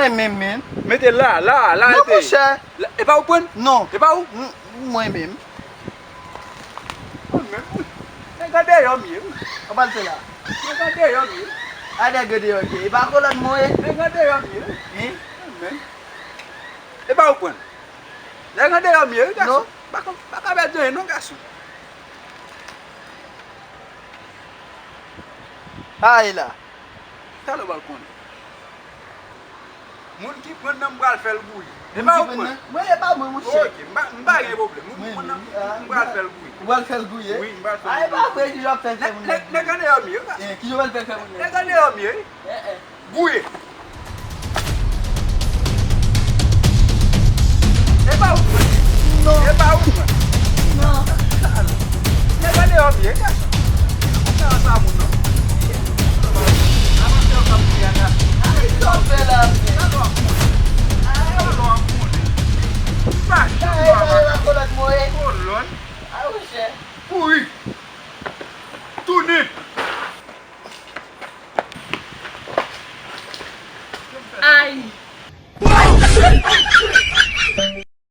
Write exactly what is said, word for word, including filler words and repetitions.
Mwen menm. Mete la, la, la. Non, monchè. E pa ou pran? Non. E pa ou? Mwen menm. Mwen menm. Nèg andeyò m ye. Ou pral fè la? Nèg andeyò m ye. A, nèg andeyò m ye. E pa kolòn mwen ye. Nèg andeyò m ye. Mwen menm. E pa ou pran? Nèg andeyò m ye, wi, gason. Non. Pa ka, pa ka pèdi anyen non, gason. Ay la. Talè w pral konnen. Moun ki pran nan m pral fè l gouye. E pa ou pran? Mwen, e pa mwen, monchè. Ok, m pa, m pa gen pwoblèm. Moun ki pran nan m, m pral fè l gouye. Ou pral fè l gouye? Wi, m pral fè l gouye. A, e pa vre, ki jan w ap fè l fè moun nan gouye? Nèg andeyò m ye, wi, gason. Ki jan w ap fè l fè moun nan gouye? Nèg andeyò m ye, wi. Gouye. E pa ou pran? Non. E pa ou pran? Non. Nèg andeyò m ye, gason. Sa, sa moun nan. Avanse yo k ap gouye a, gason. Ay, sa w fè la, men. Talè w ap konnen. Talè w ap konnen. Fache, talè w ap konnen. Kolòn. A, monchè. Kouri.